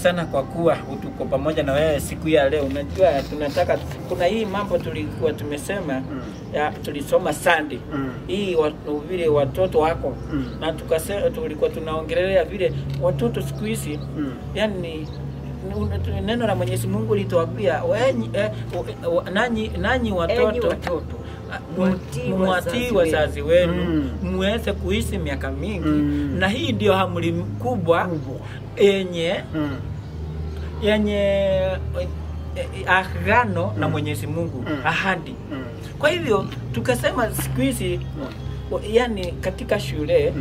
sana kwa kuwa tuko pamoja na wewe siku ya leo. Unajua tunataka, kuna hii mambo tulikuwa tumesema ya, tulisoma Sunday hii vile watoto wako na tukasema, tulikuwa tunaongelea vile watoto siku hizi yani neno la Mwenyezi Mungu lituambia nanyi watoto mwatii wazazi wenu muweze kuishi miaka mingi. Na hii ndio amri kubwa yenye agano na Mwenyezi Mungu, ahadi. Kwa hivyo tukasema siku hizi yani katika shule,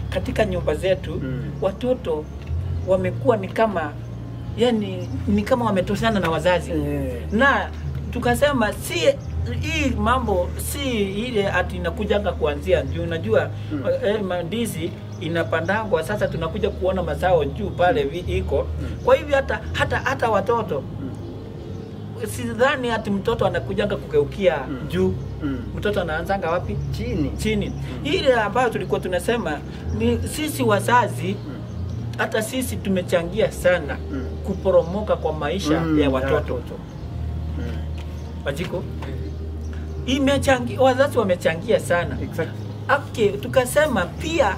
katika nyumba zetu watoto wamekuwa ni kama yani ni kama wametoshana na wazazi. Na tukasema si hii mambo si ile ati inakujanga kuanzia juu. Unajua mandizi inapandangwa, sasa tunakuja kuona mazao juu pale iko. Kwa hivyo hata watoto sidhani ati mtoto anakujanga kugeukia juu. Mtoto anaanzanga wapi? Chini. Chini. Ile ambayo tulikuwa tunasema ni sisi wazazi hata sisi tumechangia sana kuporomoka kwa maisha ya watoto. Wajiko? Imechangia, wazazi wamechangia sana. Exactly. Okay, tukasema pia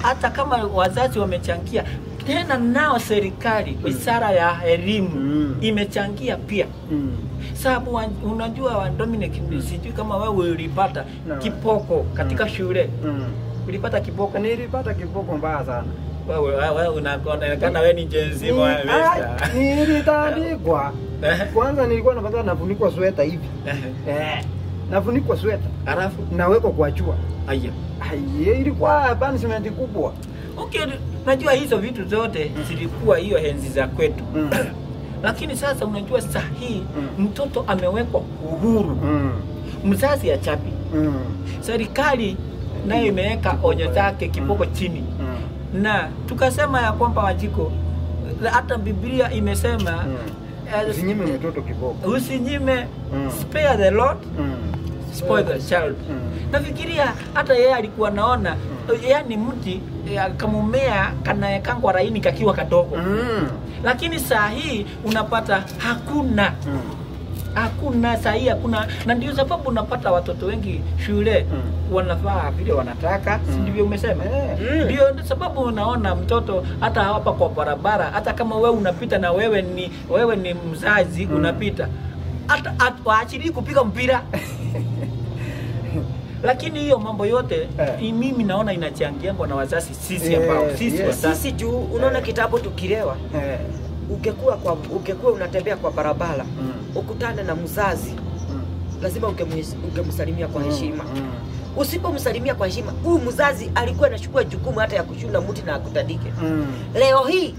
hata kama wazazi wamechangia, tena nao serikali, wizara ya elimu imechangia pia. Sababu unajua wa Dominic, sijui kama wewe ulipata kipoko katika shule. Ulipata kiboko? Nilipata kiboko mbaya sana. Wewe unaonekana wewe ni Gen Z wewe. Nilitandikwa. Kwanza nilikuwa napata nafunikwa sweta hivi. Nafunikwa sweta. Alafu nawekwa kwa jua. Aya. Aiye, ilikuwa punishment kubwa. Okay, najua hizo vitu zote zilikuwa hiyo enzi za kwetu. Lakini sasa unajua sahihi mtoto amewekwa uhuru. Mzazi achapi. Serikali nayo imeweka onyo zake kiboko chini. Na tukasema ya kwamba Wajiko, hata Biblia imesema usinyime mtoto kiboko. Usinyime, spare the rod, spoil the child. Nafikiria hata yeye alikuwa naona yani mti kamumea kanayekangwa laini kakiwa kadogo. Lakini saa hii unapata hakuna. Hakuna saa hii hakuna, na ndio sababu unapata watoto wengi shule wanavaa vile wanataka, si ndivyo umesema? Ndio sababu unaona mtoto hata hapa kwa barabara, hata kama wewe unapita na wewe ni mzazi unapita, hata waachili kupiga mpira. Lakini hiyo mambo yote mimi naona inachangia na wazazi sisi ambao sisi wazazi. Sisi juu unaona kitabu tukilewa. Ungekuwa unatembea kwa barabara, ukutane na mzazi, lazima ungemsalimia kwa heshima. Usipomsalimia kwa heshima, huyu mzazi alikuwa anachukua jukumu hata ya kushuna mti na akutandike. Leo hii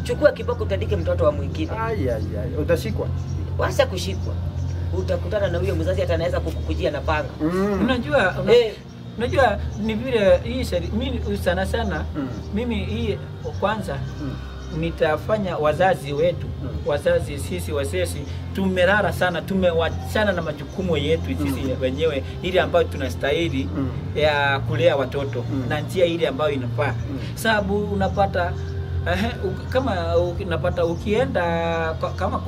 chukua kiboko utandike mtoto wa mwingine. Ai ai ai, utashikwa. Wacha kushikwa. Utakutana na huyo mzazi hata anaweza kukukujia na panga. Unajua unajua ni vile hii mimi sana sana mimi hii kwanza nitafanya wazazi wetu, wazazi sisi wazazi tumelala sana, tumewachana na majukumu yetu sisi wenyewe ile ambayo tunastahili ya kulea watoto na njia ile ambayo inafaa. Sababu unapata kama unapata ukienda kama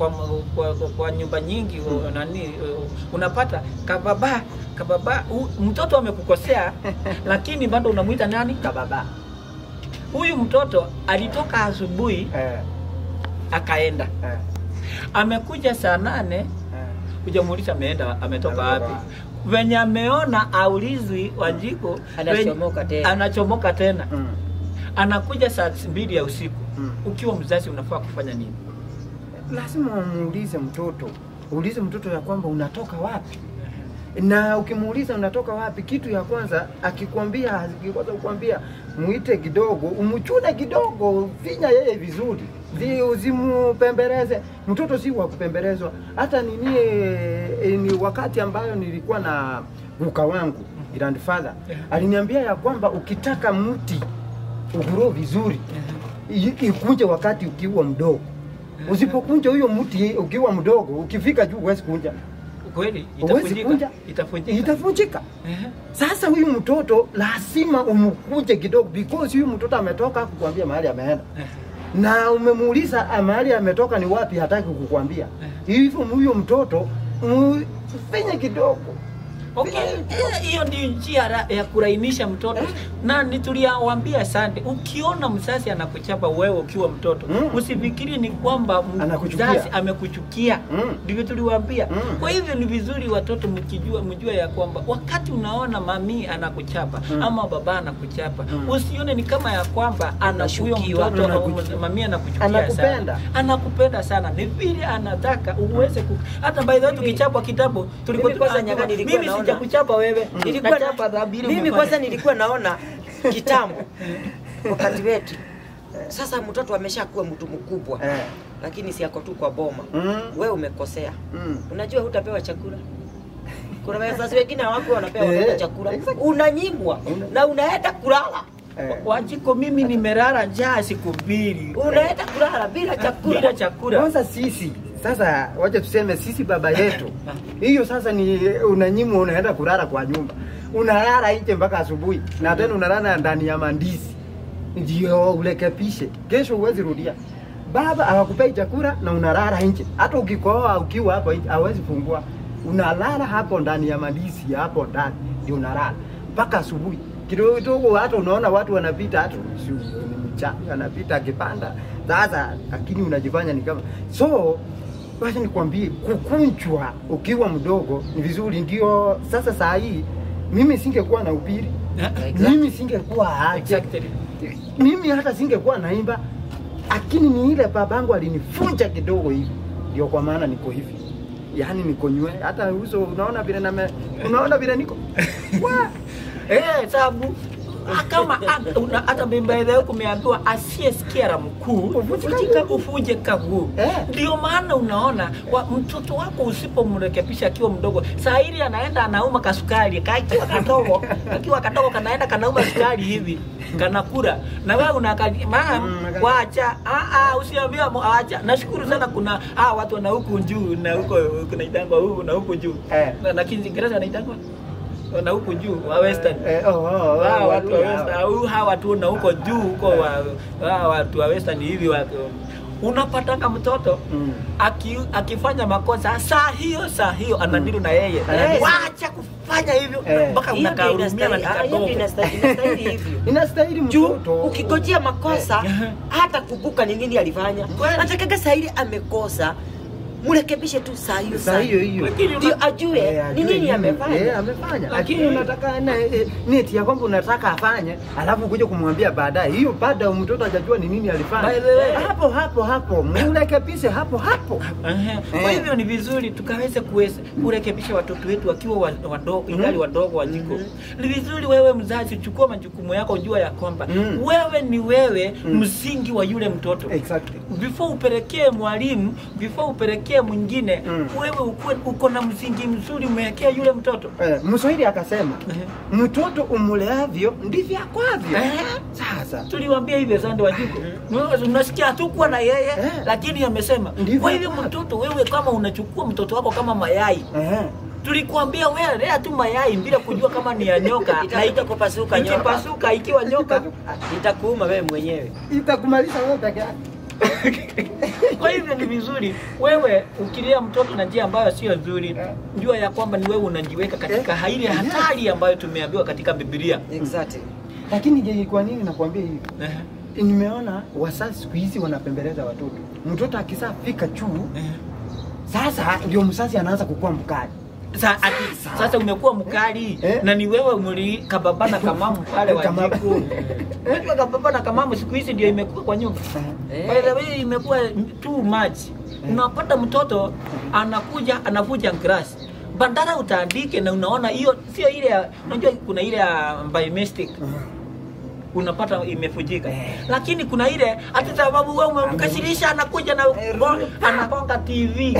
kwa nyumba nyingi nani unapata kababa mtoto amekukosea lakini bado unamuita nani? Kababa. Huyu mtoto alitoka asubuhi akaenda. Amekuja saa 8 hujamuuliza ameenda ametoka wapi. Venye ameona aulizwi Wanjiko, anachomoka tena. Anachomoka tena. Anakuja saa 2 ya usiku. Ukiwa mzazi unafaa kufanya nini? Lazima umuulize mtoto. Uulize mtoto ya kwamba unatoka wapi. Na ukimuuliza unatoka wapi, kitu ya kwanza akikwambia, akikosa kukwambia, muite kidogo, umchune kidogo, finya yeye vizuri. Usimupembeleze. Mtoto si wa kupembelezwa. Hata ni wakati ambayo nilikuwa na guka wangu, grandfather, aliniambia ya kwamba ukitaka mti ukuro vizuri, ikunje wakati ukiwa mdogo. Usipokunja huyo mti ukiwa mdogo, ukifika juu huwezi kunja. Kweli itafunjika. Itafunjika. Sasa huyu mtoto lazima umkunje kidogo because huyu mtoto ametoka kukuambia mahali ameenda. Na umemuuliza mahali ametoka ni wapi, hataki kukuambia. Hivyo huyo mtoto mfinye kidogo. Okay, hiyo ndio njia ya kurainisha mtoto. Na nituliwaambia Sande, ukiona mzazi anakuchapa wewe ukiwa mtoto, usifikiri ni kwamba mzazi amekuchukia. Ndivyo tuliwaambia. Kwa hivyo ni vizuri watoto mkijua, mjue ya kwamba wakati unaona mami anakuchapa ama baba anakuchapa, usione ni kama ya kwamba anachukia mtoto, mami anakuchukia anakupenda sana. Anakupenda sana. Ni vile anataka uweze hata by the way tukichapwa kitambo tulikuwa mimi sijakuchapa wewe. Nilikuwa dhambi. Mimi kwanza nilikuwa naona kitambo wakati wetu. Sasa mtoto ameshakuwa mtu mkubwa. Lakini si yako tu kwa boma. Wewe umekosea. Unajua hutapewa chakula. Kuna wazazi wengine hawako wanapewa watoto chakula. Unanyimwa na unaenda kulala. Wajiko, mimi nimelala njaa siku mbili. Unaenda kulala bila chakula. Bila chakula. Kwanza sisi sasa wacha tuseme sisi baba yetu. Hiyo sasa ni unanyimwa, unaenda kulala kwa nyumba. Unalala nje mpaka asubuhi. Na tena unalala ndani ya mandizi. Ndio ulekepishe. Kesho huwezi rudia. Baba hawakupei chakula na unalala nje. Hata ukikohoa ukiwa hapo nje hawezi fungua. Unalala hapo ndani ya mandizi hapo ndani ndio unalala mpaka asubuhi. Kidogo kidogo hata unaona watu wanapita, hata ni mchana anapita akipanda. Sasa lakini unajifanya ni kama so. Wacha nikwambie, kukunjwa ukiwa mdogo ni vizuri. Ndio sasa saa hii mimi singekuwa na ubiri. Mimi singekuwa exactly. Mimi hata singekuwa naimba, lakini ni ile babangu alinifunja kidogo hivi. Ndio kwa maana niko hivi. Yaani niko nywe hata uso unaona vile na unaona vile niko. Sababu kama hata mimba yako kumeambiwa asiyesikia la mkuu ufuje kaguu. Ndio maana unaona mtoto wako usipomrekebisha akiwa mdogo, saa hili anaenda anauma kasukari, kakiwa kadogo, akiwa kadogo kanaenda kanauma sukari hivi, kanakula. Na wewe unakama waacha, usiambie acha. Nashukuru sana kuna watu wana huku juu na huko kuna itangwa huku na huku juu. Na Kiingereza wanaitangwa na huku juu wa Western. Watu wa Western, hawa watu na huko juu huko wa watu wa Western hivi watu. Unapatanga mtoto akifanya makosa saa hiyo anadilu na yeye. Waacha kufanya hivyo mpaka unakahurumia na kadogo. Inastahili hivyo. Inastahili mtoto. Ukigojea makosa hata kukumbuka ni nini alifanya. Nataka saa ile amekosa mrekebishe tu saa hiyo saa hiyo hiyo. Ndio ajue ni nini amefanya. Amefanya. Lakini unataka neti ya kwamba unataka afanye, alafu kuja kumwambia baadaye. Hiyo baada mtoto hajajua ni nini alifanya. Hapo hapo hapo mrekebishe hapo hapo. Kwa hivyo ni vizuri tukaweze kurekebisha watoto wetu wakiwa wadogo, ingali wadogo Wajiko. Ni vizuri wewe mzazi chukua majukumu yako, jua ya kwamba wewe ni wewe msingi wa yule mtoto. Exactly. Before upelekee mwalimu, before upelekee mwingine, wewe uko na msingi mzuri umewekea yule mtoto. Mswahili akasema, mtoto umuleavyo ndivyo akwavyo. Sasa tuliwaambia hivyo Sande Wajiko. Unasikia hatukuwa na yeye lakini amesema. Kwa hivyo mtoto wewe kama unachukua mtoto wako kama mayai. Tulikuambia wewe lea tu mayai bila kujua kama ni ya nyoka na itakupasuka nyoka. Ikipasuka ikiwa nyoka itakuuma wewe mwenyewe. Itakumaliza wewe peke yako. Kwa hivyo ni vizuri wewe ukilea mtoto na njia ambayo sio nzuri, jua ya kwamba ni wewe unajiweka katika hali hatari ambayo tumeambiwa katika Biblia. Exactly. Lakini je, kwa nini nakwambia hivi? Nimeona wazazi siku hizi wanapembeleza watoto. Mtoto akishafika chuo, sasa ndio mzazi anaanza kukua mkali. Sasa umekuwa mkali na ni wewe mlikababana kamamu pale Wajiko. Unajua kababana kamamu siku hizi ndio imekuwa kwa nyumba. By the way imekuwa too much. Unapata mtoto anakuja anavuja grass. Bandara utaandike na unaona hiyo sio ile, unajua kuna ile by mistake. Unapata imefujika. Lakini kuna ile hata sababu wewe umemkasirisha anakuja na anaponga TV.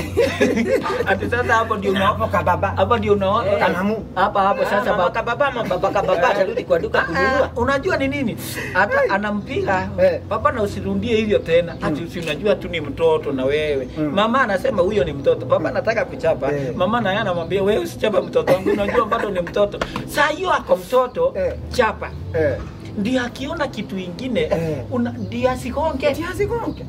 Ati sasa hapo ndio unaona kababa. Hapo ndio unaona kamamu. Hapa hapo sasa baba kababa baba kababa atarudi kwa duka kununua. Unajua ni nini? Hata anampiga baba na usirudie hivyo tena. Ati si unajua tu ni mtoto na wewe. Mama anasema huyo ni mtoto. Baba anataka kuchapa. Mama naye anamwambia wewe usichapa mtoto wangu, unajua bado ni mtoto. Saa hiyo ako mtoto chapa. Ndiye akiona kitu ingine ndiye asigonge. Ndiye asigonge.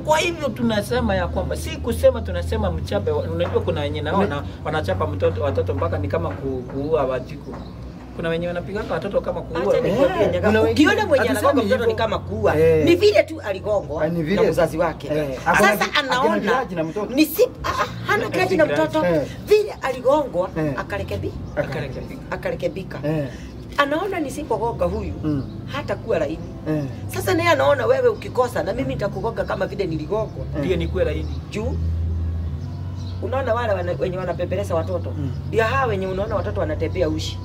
Kwa hivyo tunasema ya kwamba si kusema tunasema mchape. Unajua kuna wenye naona wanachapa mtoto watoto mpaka ni kama kuua wajiku. Kuna wenye wanapiganga watoto kama kuua. Acha nikwambie, ukiona mwenye anagonga mtoto ni kama kuua. Ni vile tu aligongwa na mzazi wake. Sasa anaona ni si hana grudge na mtoto. Vile aligongwa akarekebika. Anaona nisipogonga huyu hata kuwa laini. Sasa naye anaona wewe ukikosa na mimi nitakugonga kama vile niligongwa. Ndiye nikuwe laini. Juu unaona wale wenye wanapembeleza watoto. Ndio hao wenye unaona watoto wanatembea ushi.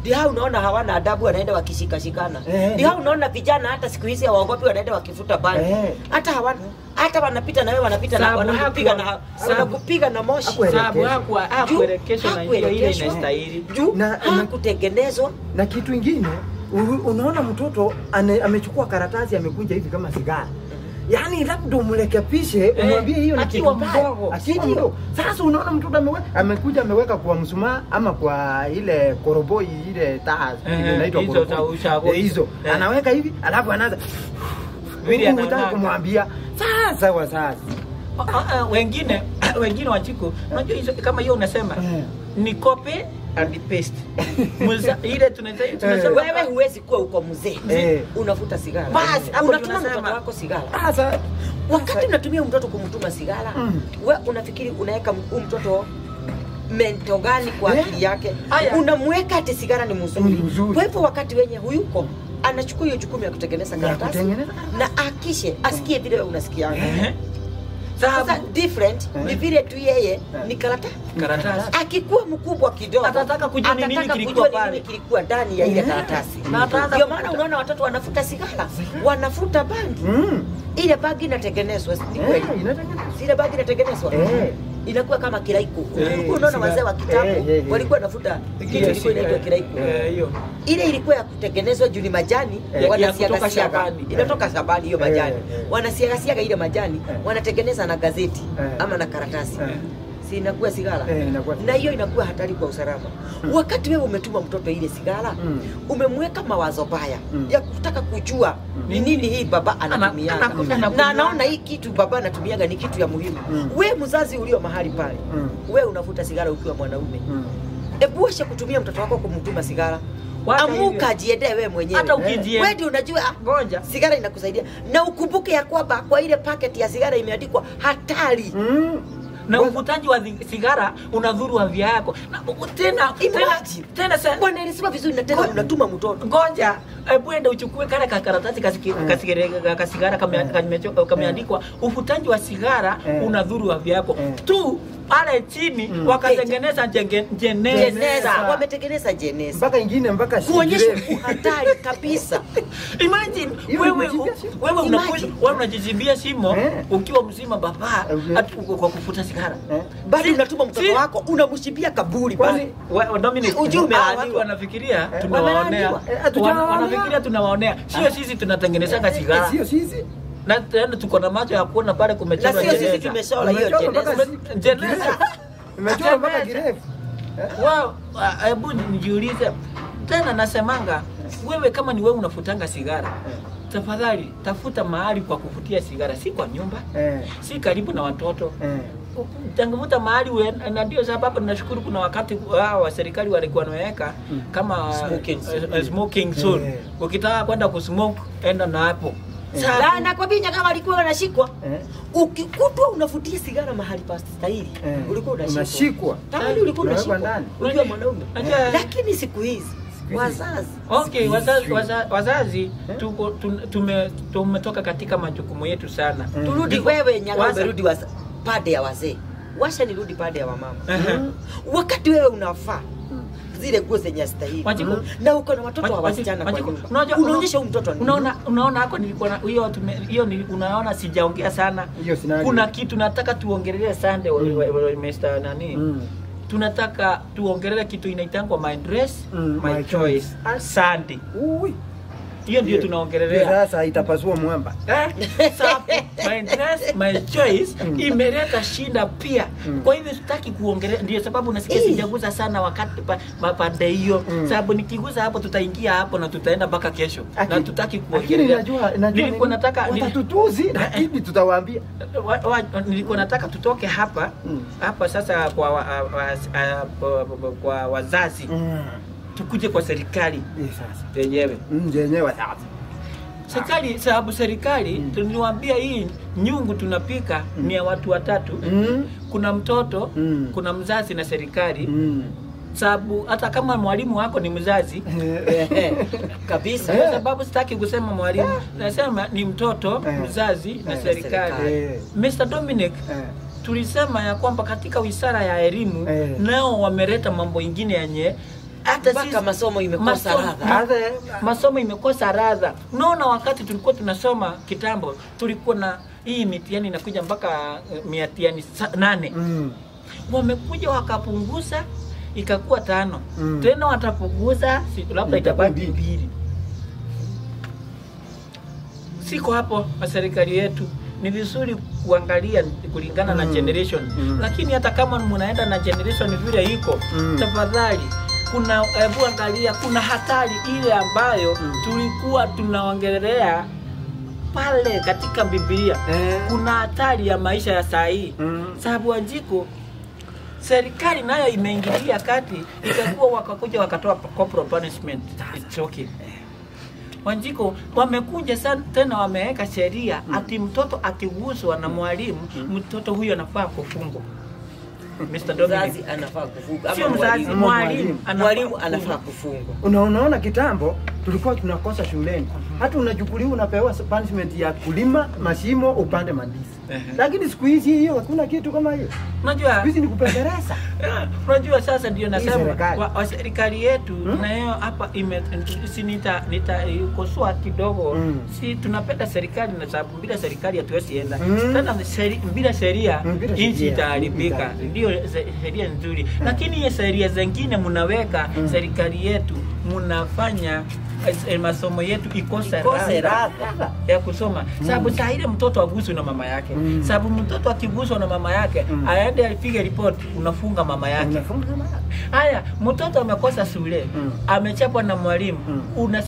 Ndio hao unaona hawana adabu wanaenda wakishikashikana. Ndio hao unaona vijana hata siku hizi hawaogopi wanaenda wakifuta bangi. Hata hawana hata wanapita na wewe wanapita na wanakupiga na wanakupiga na moshi. Sababu hakuelekeshwa na hiyo ile inastahili. Juu hakutengenezwa. Na kitu kingine unaona mtoto amechukua karatasi amekunja hivi kama sigara. Yaani labda umrekebishe umwambie hiyo ni kitu mdogo. Akiwa mdogo. Sasa unaona mtoto amekuja ameweka kwa mshumaa ama kwa ile koroboi ile taa ile inaitwa koroboi. Hizo anaweka hivi alafu anaanza vile anataka kumwambia sasa wazazi. Wengine Wanjiku, unajua hizo kama hiyo unasema ni copy and paste. Ile tunasema wewe huwezi kuwa uko mzee. Unavuta sigara. Basi hapo unatuma mtoto wako sigara. Sasa wakati unatumia mtoto kumtuma sigara, wewe unafikiri unaweka mtoto mento gani kwa akili yake? Unamweka ati sigara ni mzuri. Kwa hivyo wakati wenye huyuko anachukua hiyo jukumu ya kutengeneza karatasi na akishe asikie vile wewe unasikia. Sasa different ni vile tu yeye ni karatasi. Akikuwa mkubwa kidogo atataka kujua ni nini kilikuwa pale, kilikuwa ndani ya ile karatasi. Ndio maana unaona watoto wanafuta sigara, wanafuta bangi. Ile bangi inatengenezwa, ni kweli? Ile bangi inatengenezwa. Inakuwa kama kiraiko. Unaona wazee wa kitambo walikuwa wanafuta kitu kilikuwa inaitwa kiraiko. Ile ilikuwa ya kutengenezwa juu ni majani, wanasiaga siaga. Inatoka shambani hiyo majani. Wanasiaga siaga ile majani, wanatengeneza na gazeti ama na karatasi. Si inakuwa sigara. Na hiyo inakuwa hatari kwa usalama. Wakati wewe umetuma mtoto ile sigara, umemweka mawazo baya ya kutaka kujua ni nini hii baba anatumiaga. Na anaona hii kitu baba anatumiaga ni kitu ya muhimu. Wewe mzazi ulio mahali pale, wewe unavuta sigara ukiwa mwanaume. Ebu acha kutumia mtoto wako kumtuma sigara. Amuka jiendee wewe mwenyewe. Hata ukijiendea. Wewe ndio unajua ngoja. Sigara inakusaidia. Na ukumbuke ya kwamba kwa ile packet ya sigara imeandikwa hatari. Na uvutaji wa sigara unadhuru afya yako. Na tena tena bwana ilisema vizuri na tena unatuma mtoto. Ngoja, hebu enda uchukue kale karatasi kasigara kameandikwa uvutaji wa sigara unadhuru afya yako. Tu pale chini wakatengeneza jeneza. Wametengeneza jeneza. Mpaka ingine mpaka kuonyesha hatari kabisa. Imagine wewe unajizimbia shimo ukiwa mzima baba kwa kufuta sigara. Bado unatuma mtoto wako unamshimbia kaburi bali. Dominic, ujumbe watu wanafikiria tunawaonea. Wanafikiria tunawaonea. Sio sisi tunatengeneza sigara. Sio sisi. Na tena tuko na macho ya kuona pale kumechorwa jeneza. Na sio sisi tumechora hiyo jeneza. Jeneza. Imechorwa mpaka kirefu. Wao, hebu nijiulize. Tena nasemanga wewe kama ni wewe unafutanga sigara, tafadhali tafuta mahali kwa kufutia sigara, si kwa nyumba, si karibu na watoto. Tangamuta mahali na ndio sababu ninashukuru kuna wakati wa serikali walikuwa wanaweka kama smoking zone. Ukitaka kwenda kusmoke enda na hapo. Na nakwambia kama walikuwa wanashikwa. Ukikutwa unafutia sigara mahali pa stahili, ulikuwa unashikwa. Tayari ulikuwa unashikwa. Unajua mwanaume. Lakini siku hizi wazazi. Okay, wazazi tuko tumetoka katika majukumu yetu sana. Turudi wewe Nyaga, umerudi pande ya wazee. Washa nirudi pande ya wamama. Wakati wewe unafaa zile nguo zenye stahili na uko na watoto wa wasichana kwa nyumba, unaonyesha huyu mtoto nini? Unaona hako nilikuwa na hiyo hiyo unaona sijaongea sana. Kuna kitu nataka tuongelee Sunday Mr. nani. Tunataka tuongelee kitu inaitangwa my dress, my choice Sunday. Ui. Hiyo ndio tunaongelelea. Sasa itapasua mwamba. My dress, my choice imeleta shida pia. Kwa hivyo sitaki kuongelea, ndio sababu nasikia sijaguza sana wakati pande hiyo. Sababu nikiguza hapo tutaingia hapo na tutaenda mpaka kesho. Na tutaki kuongelea. Najua nilikuwa nataka watatutuzi, lakini tutawaambia. Nilikuwa nataka tutoke hapa hapa sasa kwa wazazi. Tukuje kwa serikali sasa yenyewe. Yenyewe sasa. Serikali, sababu serikali tuliwaambia hii nyungu tunapika ni ya watu watatu. Kuna mtoto, kuna mzazi na serikali. Sababu hata kama mwalimu wako ni mzazi kabisa. Kwa sababu sitaki kusema mwalimu, nasema ni mtoto, mzazi na serikali. Mr. Dominic, tulisema ya kwamba katika wizara ya elimu nao wameleta mambo ingine yenye hata sisi masomo imekosa ladha. Masomo imekosa ladha. Unaona wakati tulikuwa tunasoma kitambo, tulikuwa na hii mitihani inakuja mpaka mitihani 8. Wamekuja wakapunguza ikakuwa 5. Tena watapunguza labda itabaki 2. Siko hapo kwa serikali yetu. Ni vizuri kuangalia kulingana na generation. Lakini hata kama mnaenda na generation vile iko, tafadhali kuna hebu angalia kuna hatari ile ambayo tulikuwa tunaongelea pale katika Biblia. Kuna hatari ya maisha ya saa hii. Sababu Wanjiko, serikali nayo imeingilia kati, ikakuwa wakakuja wakatoa corporal punishment. It's okay. Wanjiko wamekuja sana tena wameweka sheria ati mtoto akiguswa na mwalimu, mtoto huyo anafaa kufungwa. Mr. Dominic, mzazi anafaa kufungwa. Sio mzazi, mwalimu anafaa kufungwa. Unaona kitambo tulikuwa tunakosa shuleni. Hata unachukuliwa unapewa punishment ya kulima mashimo upande mandizi. Lakini siku hizi hiyo hakuna kitu kama hiyo. Unajua siku hizi ni kupendeleza. Unajua sasa ndio nasema wa serikali yetu na hiyo hapa si nitaikosoa kidogo. Si tunapenda serikali na sababu bila serikali hatuwezi enda. Tena bila sheria nchi itaharibika. Ndio sheria nzuri. Lakini hiyo sheria zingine mnaweka serikali yetu mnafanya masomo yetu ikose ladha ya kusoma. Sababu saa ile mtoto aguswe na mama yake. Sababu mtoto akiguswa na mama yake, aende apige report, unafunga mama yake. Haya, mtoto amekosa shule, amechapwa na mwalimu, una